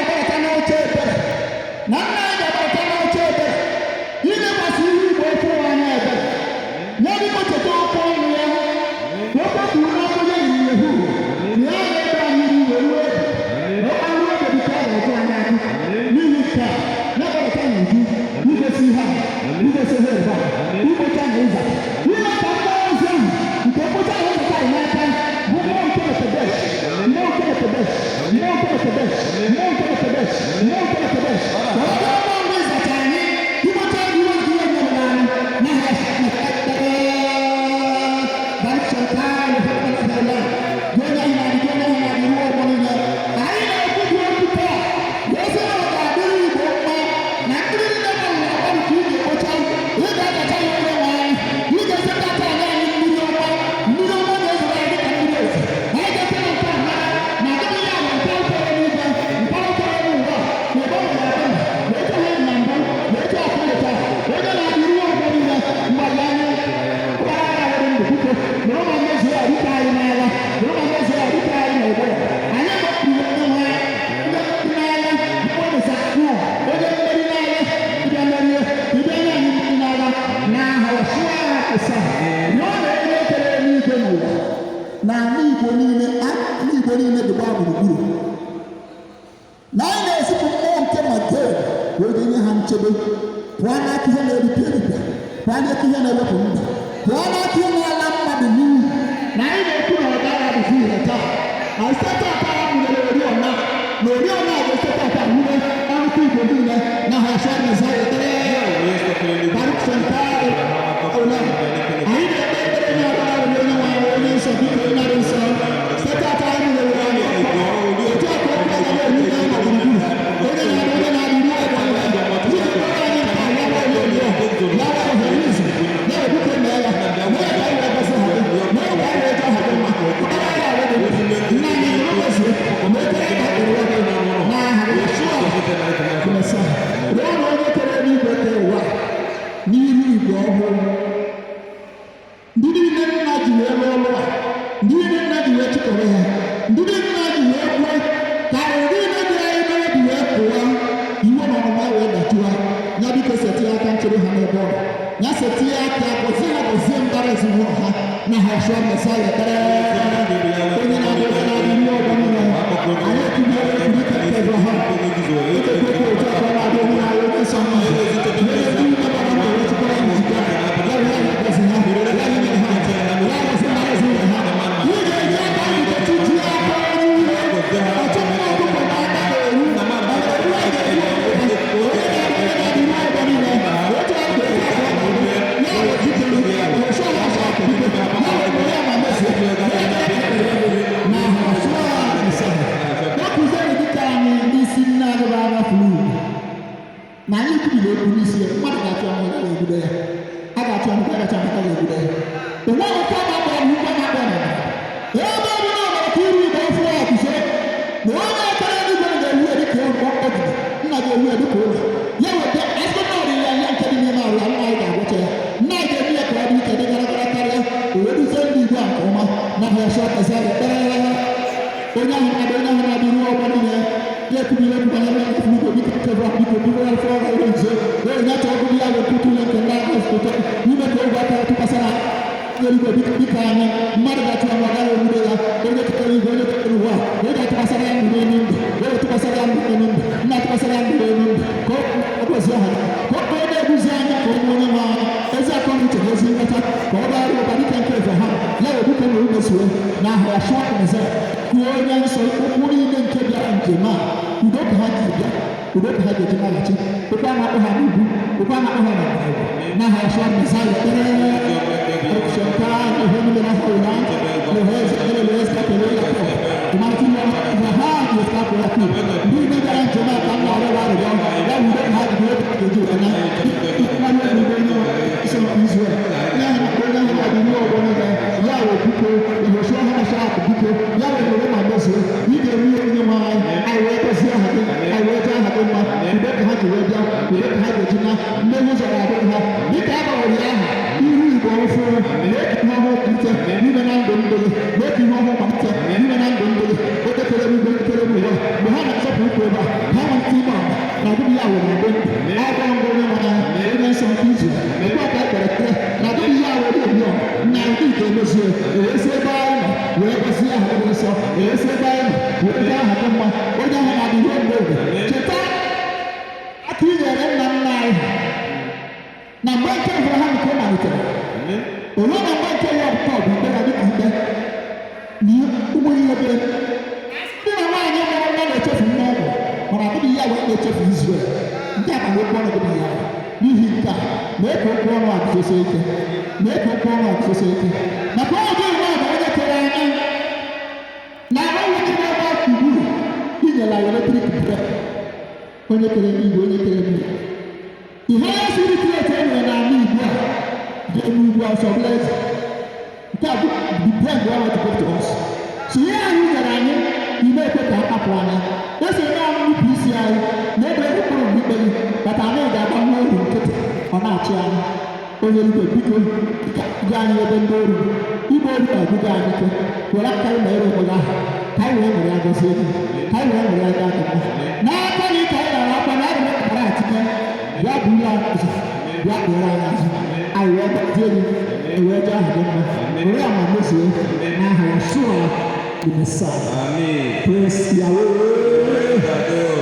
ga-agbadata n'oche ebere, na nna anyị ga-agbadata n'oche ebere ilekwasị ihe Igbo okwu anya ebere ya. Biko cheta okwu ọnụ ya, okwu kwuru n'ọnụ ya ịnyịnya ihu na ya ga-ebe anyị iru wee ruo ebe ọkpa ruo ebe biko a ga-ajụ anyị ajụ. N'ihi nke a, ya gbadata n'uju igosi ihe a, igosi ihe ebe a, ikpocha na ịza, ime ka mmụọ ozi ahụ nke mkpocha ahụ ịzata anyị n'aka bụ mmụọ nke Mekedesh, mmụọ nke Mekedesh, mmụọ nke Mekedesh, mmụọ nke Mekedesh, mmụọ nke Mekedesh, ka ọ bụrụ mmụọ ndị ịzacha anyị, ikpocha ndị iwe nke ihe nyere anyị n'aha. Onye ahụ na-adị, onye ahụ na-adị ruo ọgbọ niile. Anyị na-ekwubi okwu taa wee sị na ọ ga-adịrị Igbo mma, na ndị niile gbalụrụ agbalụ ka ị ga-ekpocha, ị ga-azacha ya. Onye nwe anyị, ị ga-esetata anyị mmiri ọma, mmiri ọma na-ezoro anyị dịka mmiri ozuzo. Anyị ga-ete na nke a mara na adịghị ya bụ nke kwere n'igwe, nke kwere n'ụwa, na ebe ọ nwere agbanwe na etu ha na mbụ na etu akụ taa, onye na-adị ruo ọgbọ niile. Mgbalị anyị gbara ahụ ndụ, biko nụrụ ma mezuo ya dịka anyị n'agha, nụrụ ma mezuo ya dịka anyị n'ọgbọ anyị gbapụrụ. Onye nwe anyị, ndị mmeri n'agha, mkpọmịsa onye mmeri n'agha, ịbịa merie, ịbịa nye anyị mmeri n'agha n'aha Yeshua Ịsa. Na ọ na-enye kere eluigwe n'ụwa na ala Igbo niile, ala Igbo niile dịgba gburugburu, na anyị na-ezipụ mmụọ nke Magen wee ga-enye ha nchebe pụọ n'aka ihe na-eripịa eripịa, pụọ n'aka ihe na-ewepụ ndụ, pụọ n'aka ihe na-ala mmadụ n'iyi. Na anyị na-ekwu na ọ gaghị adịzi ire taa, na site taa a mụnyere oriọna, na oriọna a ga-esite taa nwunye ọnụkụ Igbo niile na ha Yeshua Mesaya. Ekpere Baruch Shantai Olam. Anyị na-ekpe ekpere nye ọbara onye nwe anyị, onye nsọ, biko onye dị nsọ, site taa anyị mụnyere anyị ọkụ, otu a ka okwu agaghị eru na gburugburu, onye na-adị, onye na-adị ruo ọgbọ niile. Biko kpọrọ anyị nke a ya bụ onyonyo ya bụ ohere izu ya bụ, biko mee ya, mee ya ka anyị wee gosi ha gị, mee ya ka anyị wee jee ha gị mma. Kpọrọ anyị ahụ dị ndụ nna anyị, nụrụ mezuo ma ekere ka ekpere gị n'aha Yeshua Mesaya. Rịọ na onye kere eluigwe kee ụwa n'iru igwe ọhụrụ, ndị niile nna ji wee rụọ ọrụ a, ndị niile nna ji wee chịkọrọ ha, ndị niile nna ji wee kwue ka arịrị niile dị anyị n'obi wee pụọ, iwe na ọnụma wee dajụa ya. Biko setie aka nchebe ha n'ebe ọ nọ ya, setie aka gọzie ha, gọzie mbara ezinụlọ ha na ha Yeshua Mesaya. Ekpere onye na-adị, onye na-adị ruo ọgbọ niile. Anyị ekwubiere ekwurịta nke Abraham ekekwe otu aka ọ na-adị, onye na-adị, onye nsọ mma, onye niile gbara mbọ wee chịkọrọ nzukọ ya, wee ya gọzi ha, ya nyere ha, ya gọzi mbara ezinụlọ ha. Ị ga-eji aka nke titi aka onye iwe ọchụ mma ọkụkọ n'aka na-eru ọrụ a ga-eru onye na-adị, onye na-adị ruo ọgbọ niile. Otu aka, otu aka ọ na-adị ya bụ jikere Yeshua Mashiach, biko ya wee ya ma mezuo ya n'aha Yeshua Mesaya. Ekụziere dịka anyị ndị isi nne anyị bụ anya furu ugwu na anyị kwubiri okwu n'isi ya, mmadụ ga-achọ ọnwụ ya ga-ebido ya, a ga-achọ ọnwụ ya ga-achọ amaka ga-ebido ya. Onwe nke a na-akpọ na ukwu a na-akpọ na ebe ọ bụ na ọ mere ka iru igbe ọfụ ya guzo, na onye ekere eluigwe ga-ewu ya dịka ụlọ ogige nna ga-ewu ya dịka ụlọ ya weta ezigbo na ọrịa ya nke dị n'ime arụ ya. Nna anyị ga-agwọcha ya, nna anyị ga-eme ya ka ọ dị ike, dị gara gara karịa, o wee duzie ndị Igbo a nke ọma na Yeshua Mesaya. Ekpere onye ahụ na-adị, onye ahụ na-adị ruo ọgbọ niile. Ya ekwubila okwu banyere ya biko, biko kevra, biko biko ya fọrọ ọrụ nze wee nyata ọgụ ya wee kwutu ụlọ nke ndị agha ụtọ ime ka ogwe aka ya tụkwasara eluigwe dịka anyị. Mmadụ ga-achụ ọnụ agaghị emude ya. Onye kekere igwe, onye kekere ụwa, onye ga-atụkwasara ya ndụ n'elu ndụ, onye tụkwasara ya ndụ n'elu ndụ, nna tụkwasara ya ndụ n'elu ndụ, ka ọ gozie ha, ka ọ na-eduzi anyị, ka onye nwe anyị ezi akọ na uche na ezi nghọta, ka ọ bara ụba dịka nke Abraham ya wee biko na umesuo n'aha Yeshua Mesaya. Kwuo onye nsọ, ụkwụ niile nke bịara njem a, udo ka ha ji bịa, udo ka ha ga-eji laghachi. Ụkwụ a na-akpọ ha n'ugwu, ụkwụ a na-akpọ ha na mgbọrọgwụ n'aha Yeshua Mesaya. Ekpere Abraham. Ndị bịara njem a ka m na-arịọ arịrịọ ya, udo ka ha ji bịa ga-eji wee na Israel ya onye ahụ na-adị ruo ọgbọ niile. Ya wee biko Yehoshua HaMashiach, biko ya wee were ma mezuo ị ga-eru ihe onye nwe anyị, anyị wee gọzie aha gị, anyị wee jee aha gị mma. Udo ka ha ji wee bịa, udo ka ha ga-eji na mmeghe ụzọ ga-adịrị ha dịka a gbanwere ya aha ihu Igbo ọfụ. Mee ka ihe ọhụụ malite n'ime na ndụ ndụ gị, mee ka ihe ọhụụ malite n'ime na ndụ ndụ gị. Onye kere igwe, kere ụwa, mgbe ha na-azọpụ ụkwụ ebe a ha onye na-echefu Izrel. Nke a bụ okwu ọnụ gị bụ ya. N'ihi nke a, mee ka okwu ọnụ a guzosie ike, mee ka okwu ọnụ a guzosie ike, maka ọ gị nwa bụ onye kere anyị na onye gị na-ebe ugbu inyela electric brain, onye kere igwe, onye kere mmiri. Ihe ya siri create e nwere n'ala Igbo a dị n'ugwu awụsa ọbụla eze. Nke a bụ the brain God want to give to us. So ihe anyị nyere anyị ime ekwe ka a kpapụ anya ese na nnupụ isi anyị na ebe ụkpụrụ ikpe gị bata. Anyị ga-agba nwa oru nkịtị, ọ na-achị anyị. Onye ikpe, biko, gị anyị ebe ndị oru igbe oru na-ebuga anyị ike. Were aka anyị mere onwe gị aha, ka anyị wee nwere ya gọzie gị, ka anyị wee nwere ya gaa gị mma n'aka gị, ka anyị nara akwa na anyị kpara atinye. Bịa buru anyị ụzọ, bịa kpere anyị azụ, anyị wee gọzie gị, wee jee aha gị mma. Were ya ma mezuo n'aha Yeshua the Messiah. Amen. Praise Yahweh.